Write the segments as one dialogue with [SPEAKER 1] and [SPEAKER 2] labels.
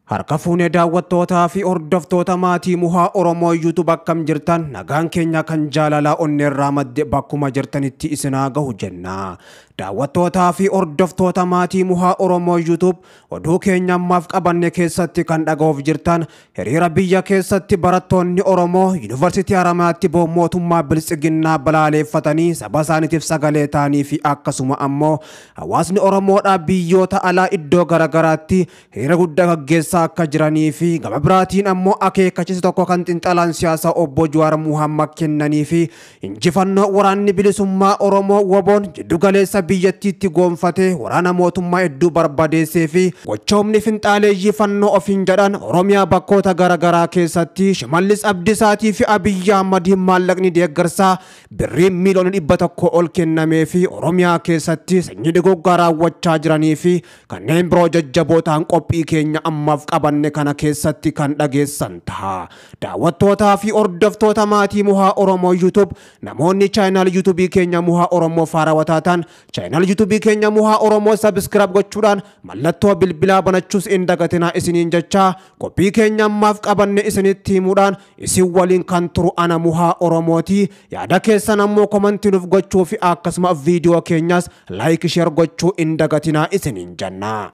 [SPEAKER 1] Harka fuunee daawwattootaa fi hordoftoota maatii Muhaa Oromoo YouTube akkam jirtan nagaan keenya kan jaalalaa onneerraa madde bakkuma jirtanitti isinaa gahu jenna. Daawwattootaa fi hordoftoota maatii Muhaa Oromoo YouTube oduu keenya ammaaf qabanne keessatti kan dhaga'uuf jirtan hiriira biyya keessatti barattoonni Oromoo Yuunivarsiitii Haramaatti mootummaa Biltsiginnaa balaaleffatanii saba isaaniitiif sagalee ta'anii fi akkasuma ammoo hawaasni Oromoodhaa biyyoota alaa iddoo garaagaraatti hiriira guddaa gaggeessaa akka jiranii fi gama biraatiin ammoo akeekkachiisa tokko kan xiinxalaan siyaasaa obbo Jawaar Muhammad kennanii fi injifannoo waraanni bilisummaa Oromoo WBOn jiddugaleessa biyyattiitti goonfatee waraana mootummaa hedduu barbadeessee fi gochoomni finxaaleeyyii fannoo ofiin jedhan Oromiyaa bakkoota garaagaraa keessatti Shimallis Abdiisaatii fi Abiyyi Ahmadiin maallaqni deeggarsaa birrii miiliyoona 100 ol kennamee fi Oromiyaa keessatti sanyii dogoggoraa raawwachaa jiranii fi kanneen biroo jajjaboo ta'an qophii keenya ammaaf qabanne kana keessatti kan dhageessan ta'a. Daawwattootaa fi hordoftoota maatii Muhaa Oromoo YouTube namoonni chaayinaal YouTube keenya Muhaa Oromoo faarawwataa ta'an chaayinaal YouTube keenya Muhaa Oromoo subscribe gochuudhaan mallattoo bilbilaa banachuus hin dagatinaa isiniin jechaa qophii keenya ammaaf qabanne isinitti himuudhaan isin waliin kan turu ana Muhaa Oromooti. Yaada keessan ammoo komantii nuuf gochuu fi akkasuma viidiyoo keenyas like share gochuu hin dagatinaa isiniin jenna.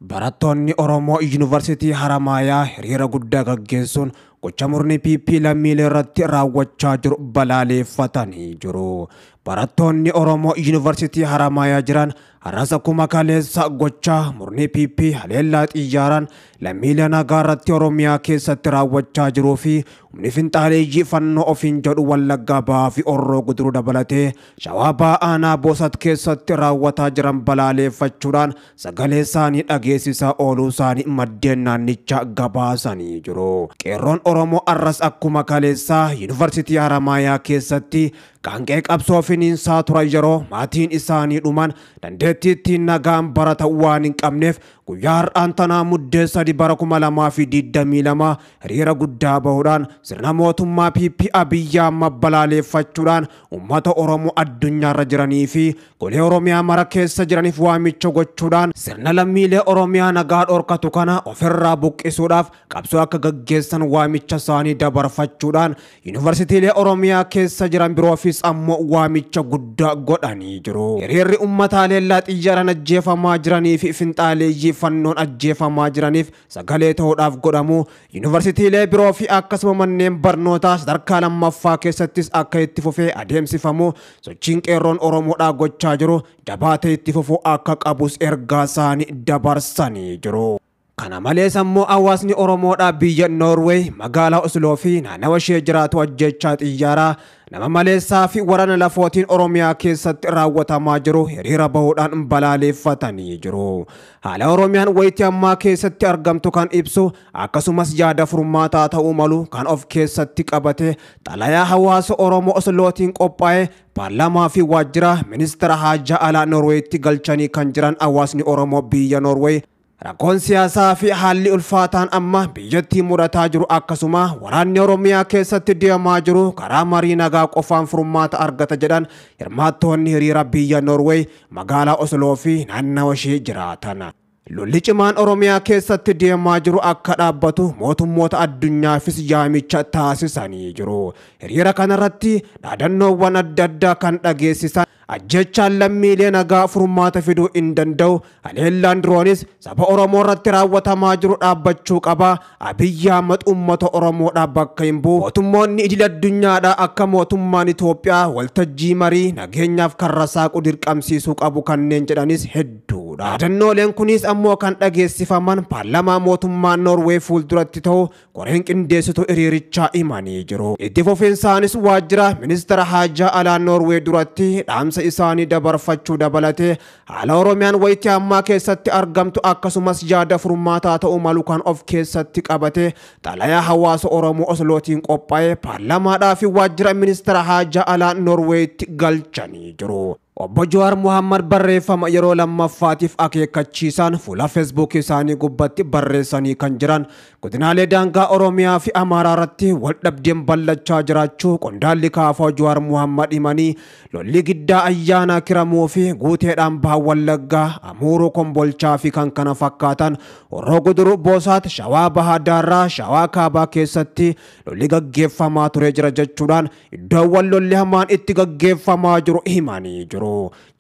[SPEAKER 1] Barattoonni Oromoo Yuunivarsiitii Haramaayaa hiriira guddaa gaggeessuun gocha murni PP lammiilee irratti raawwachaa jiru balaaleffatanii jiru. Barattoonni Oromoo Yuunivarsiitii Haramaayaa jiran har'as akkuma kaleessa gocha murni PP haleellaa xiyyaaraan lammiilee nagaa irratti Oromiyaa keessatti raawwachaa jiruu fi humni finxaaleeyyii fannoo ofiin jedhu Wallaggaa Bahaa fi Orroo Guduruu dabalatee Shawaa Bahaa Aanaa Boosat keessatti raawwataa jiran balaaleffachuudhaan sagalee isaanii dhageessisaa ooluu isaanii maddeen naannichaa gabaasanii jiru. Qeerroon Oromoo har'as akkuma kaleessaa Yuunivarsiitii Haramaayaa keessatti qaanqee qabsoo finiinsaa turan yeroo maatiin isaanii dhuman dandeettii ittiin nagaan baratan waan hin qabneef guyyaa har'aan tanaa muddee 3 bara 2022 hiriira guddaa bahuudhaan sirna mootummaa PP Abiyyi Ahmad balaaleffachuudhaan uummata Oromoo addunyaarra jiranii fi golee Oromiyaa mara keessa jiraniif waamicha gochuudhaan sirna lammiilee Oromiyaa nagaa dhorkatu kana ofirraa buqqisuudhaaf qabsoo akka gaggeessan waamicha isaanii dabarfachuudhaan yuunivarsiitiilee Oromiyaa keessa jiran biroofis ammoo waamicha guddaa godhanii jiru. Hiriirri uummataa haleellaa xiyyaaraan ajjeefamaa jiranii fi finxaaleeyyii fannoon ajjeefamaa jiraniif sagalee ta'uudhaaf godhamu yuunivarsiitiilee biroo fi akkasuma manneen barnootaa sadarkaa lammaffaa keessattis akka itti fufee adeemsifamu sochiin qeerroon Oromoodhaa gochaa jiru jabaatee itti fufuu akka qabus ergaa isaanii dabarsanii jiru. Kana malees ammoo hawaasni Oromoodhaa biyya Noorweey magaalaa Osloo fi naannawa ishee jiraatu ajjechaa xiyyaaraa nama maleessaa fi waraana lafootiin Oromiyaa keessatti raawwatamaa jiru hiriira bahuudhaan balaaleffatanii jiru. Haala Oromiyaan wayitii ammaa keessatti argamtu kan ibsu akkasumas yaada furmaataa ta'uu malu kan of keessatti qabate xalayaa hawaasa Oromoo Oslootiin qophaa'e paarlaamaa fi waajjira ministeera haajaa alaa Noorweetti galchanii kan jiran hawaasni Oromoo biyya Noorweey rakkoon siyaasaa fi haalli ulfaataan amma biyyattii mudataa jiru akkasuma waraanni Oromiyaa keessatti deemaa jiru karaa marii nagaa qofaan furmaata argata jedhan hirmaattoonni hiriira biyya Noorweey magaalaa Osloo fi naannawa ishee jiraatan. Lolli cimaan Oromiyaa keessatti deemaa jiru akka dhaabbatu mootummoota addunyaafis yaamicha taasisanii jiru. Hiriira kanarratti dhaadannoowwan adda addaa kan dhageessisan ajjechaan lammiilee nagaa furmaata fiduu hin danda'u. Haleellaan duroonis saba Oromoo irratti raawwatamaa jiru dhaabbachuu qaba. Abiyyi Ahmad uummata Oromoodhaa bakka hin bu'u. Mootummoonni idil addunyaadhaa akka mootummaan Itoophiyaa waltajjii marii nageenyaaf karra saaqu dirqamsiisuu qabu kanneen jedhanis hedduudha. Dhaadannooleen kunis ammoo kan dhageessifaman paarlaamaa mootummaa Noorwee fuulduratti ta'u koreen qindeessitu hiriirichaa himanii jiru. Itti fufinsaanis waajjira ministeera haajaa alaa Noorwee duratti dhaamsa isaanii dabarfachuu dabalatee haala Oromiyaan wayitii ammaa keessatti argamtu akkasumas yaada furmaataa ta'uu malu kan of keessatti qabate xalayaa hawaasa Oromoo Oslootiin qophaa'e paarlaamaadhaa fi waajjira ministeera haajaa alaa Noorweetti galchanii jiru. Obbo Jawaar Muhammad barreeffama yeroo lammaffaatiif akeekkachiisaan fuula Feesbuuk isaanii gubbatti barreessanii kan jiran godinaalee daangaa Oromiyaa fi Amaaraa irratti waldhabdeen bal'achaa jiraachuu qondaalli kaafoo Jawaar Muhammad himanii lolli giddaa ayyaana kiramuu fi guuteedhaan baha Wallaggaa, Amuuruu, Kombolchaa fi kan kana fakkaatan Horroo Guduruu Boosaat, Shawaa Bahaa Daarraa, Shawaa Kaabaa keessatti lolli gaggeeffamaa ture jira jechuudhaan iddoowwan lolli hamaan itti gaggeeffamaa jiru himanii jiru.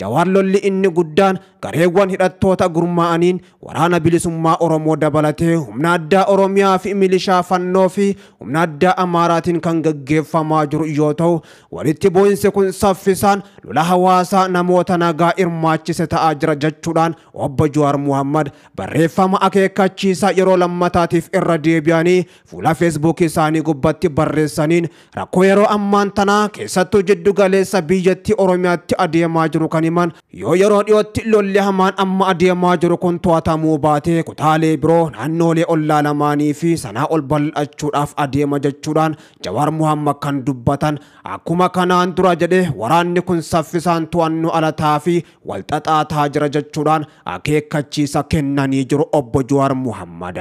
[SPEAKER 1] Jawaar lolli inni guddaan gareewwan hidhattoota gurmaa'aniin waraana bilisummaa Oromoo dabalatee humna addaa Oromiyaa fi milishaa fannoo fi humna addaa Amaaraatiin kan gaggeeffamaa jiru yoo ta'u walitti bu'insi kun saffisaan lola hawaasaa namoota nagaa hirmaachise ta'aa jira jechuudhaan Obbo Jawaar Muhammad barreeffama akeekkachiisaa yeroo lammataatiif irra deebi'anii fuula Feesbuuk isaanii gubbatti barreessaniin rakkoo yeroo ammaan tanaa keessattuu jiddu galeessa biyyattii Oromiyaatti adeemaa jiru kan himan yoo yeroo dhiyootti lolli hamaan amma adeemaa jiru kun to'atamuu baatee kutaalee biroo naannoolee ollaa lamaanii fi sanaa ol bal'achuudhaaf adeema jechuudhaan Jawaar Muhammad kan dubbatan akkuma kanaan dura jedhee waraanni kun saffisaan to'annoo alataa fi walxaxaa ta'aa jira jechuudhaan akeekkachiisa kennanii jiru Obbo Jawaar Muhammad.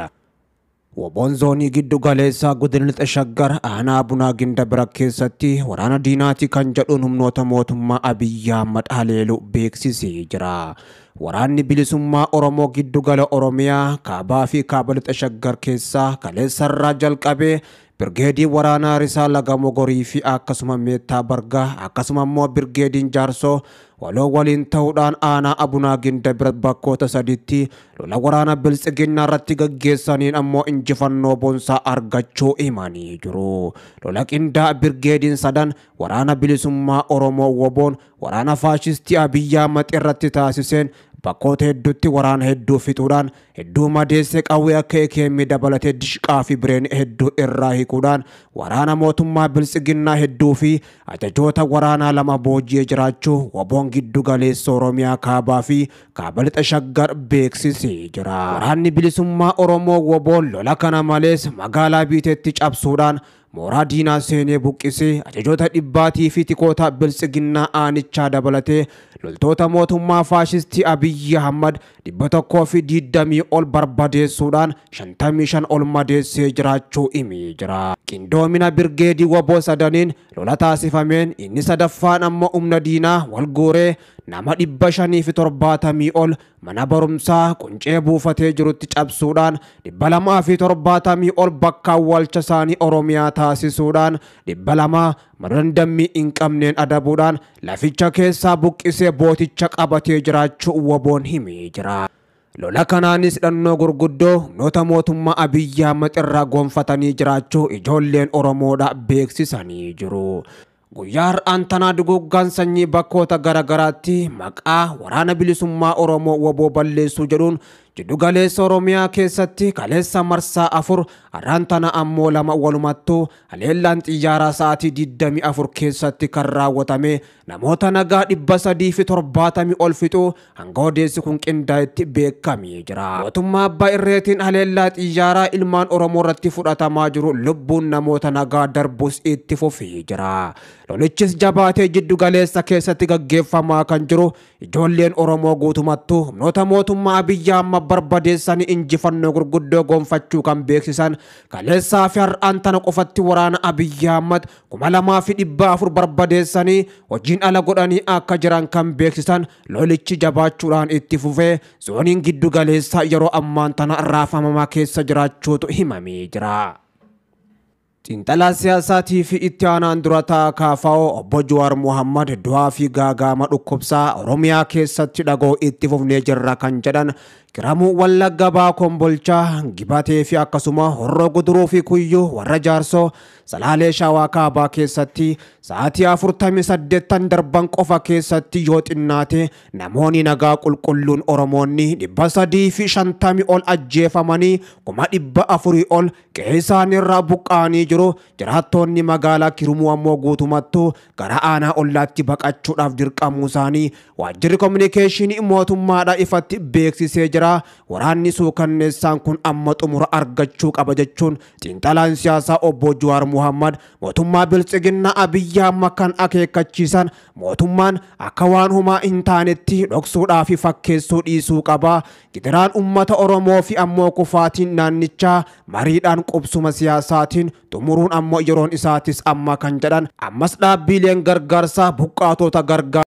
[SPEAKER 1] Woboon zoonii giddu galeessaa godina lixa Shaggar aanaa Bunaa Ginda bira keessatti waraana diinaati kan jedhuun humnoota mootummaa Abiyyi Ahmad haleelu beeksisee jira. Waraanni bilisummaa Oromoo giddu gala Oromiyaa kaabaa fi kaaba lixa Shaggar keessaa kaleessarraa jalqabee Birgeedii waraanaa Risaa Laga Mogorii fi akkasuma Meettaa Bargaa akkasuma immoo Birgeediin Jaarsoo waloo waliin ta'uudhaan aanaa Abunaa Ginda bira bakkoota sadiitti lola waraana biltsiginnaa irratti gaggeessaniin ammoo injifannoo boonsaa argachuu himanii jiru. Lola qindaa Birgeediin sadan waraana bilisummaa Oromoo woboon waraana faashistii Abiyyi Ahmad irratti taasiseen bakkoota hedduutti waraana hedduu fixuudhaan hedduu madeessee qawwee akka AKM dabalatee dishqaa fi bireen hedduu irraa hiikuudhaan waraana mootummaa biltsiginnaa hedduu fi ajajoota waraanaa lama booji'ee jiraachuu woboon giddu galeessa Oromiyaa kaabaa fi kaaba lixa Shaggar beeksisee jira. Waraanni bilisummaa Oromoo woboon lola kana malees magaalaa Biiteetti cabsuudhaan mooraa diinaa seenee buqqisee ajajoota dhibbaatii fi tikoota biltsiginnaa aanichaa dabalatee loltoota mootummaa faashistii Abiyyi Ahmad 120 ol barbadeessuudhaan 55 ol madeessee jiraachuu himee jira. Qindoomina Birgeedii woboo sadaniin lola taasifameen inni sadaffaan ammoo humna diinaa wal guuree nama 570 ol mana barumsaa quncee buufatee jirutti cabsuudhaan 270 ol bakka awwaalcha isaanii Oromiyaa taasisuudhaan 200 madandammii hin qabneen adabuudhaan laficha keessaa buqqisee booticha qabatee jiraachuu woboon himee jira. Lola kanaanis hidhannoo gurguddoo humnoota mootummaa Abiyyi Ahmad irraa gonfatanii jiraachuu ijoolleen Oromoodha beeksisanii jiru. Guyyaa har'aan tanaa duguggaan sanyii bakkoota garaagaraatti maqaa waraana bilisummaa Oromoo woboo balleessuu jedhuun jiddu galeessa Oromiyaa keessatti kaleessa marsaa 4 har'aan tana ammoo 2 walumattuu haleellaan xiyyaaraa sa'aatii 24 keessatti kan raawwatame namoota nagaa 370 ol fixuu hanga odeessi kun qindaa'etti beekamee jira. Mootummaa abbaa irreetiin haleellaa xiyyaaraa ilmaan Oromoo irratti fudhatamaa jiru lubbuun namoota nagaa darbus itti fufee jira. Lolichis jabaatee jiddu galeessa keessatti gaggeeffamaa kan jiru ijoolleen Oromoo guutumattuu humnoota mootummaa Abiyyi Ahmad barbadeessanii injifannoo gurguddoo gonfachuu kan beeksisan kaleessaa fi har'aan tana qofatti waraana Abiyyi Ahmad 2400 barbadeessanii hojiin ala godhanii akka jiran kan beeksisan lolichi jabaachuudhaan itti fufee zooniin giddu galeessaa yeroo ammaan tana raafamamaa keessa jiraachuutu himamee jira. Xiinxalaa siyaasaatii fi itti aanaan dura taa'aa KFO Obbo Jawaar Muhammad du'aa fi gaagaama dhukkubsaa Oromiyaa keessatti dhagoo itti fufnee jirra kan jedhan Kiramuu Wallagga Bahaa Kombolchaa Gibatee fi akkasuma Horroo Guduruu fi Kuyyuu warra Jaarsoo Salaalee Shawaa Kaabaa keessatti sa'aatii 48 darban qofa keessatti yoo xinnaate namoonni nagaa qulqulluun Oromoonni 350 ol ajjeefamanii 400 ol qe'ee isaaniirraa buqqa'anii jiru. Jiraattoonni magaalaa Kirumuu ammoo guutumattuu gara aanaa ollaatti baqachuudhaaf dirqamuu isaanii waajjirri kominikeeshinii mootummaadha ifatti beeksisee jira. jira. Waraanni suukanneessaan kun amma xumura argachuu qaba jechuun xiinxalaan siyaasaa obbo Jawaar Muhammad mootummaa Biltsiginnaa Abiyyi Ahmad kan akeekkachiisan mootummaan akka waan humaa hin taanetti dhoksuudhaa fi fakkeessuu dhiisuu qaba. Gidiraan uummata Oromoo fi ammoo kufaatiin naannichaa mariidhaan qubsuma siyaasaatiin xumuruun ammoo yeroon isaatis amma kan jedhan ammas dhaabbiileen gargaarsaa buqqaatota gargaar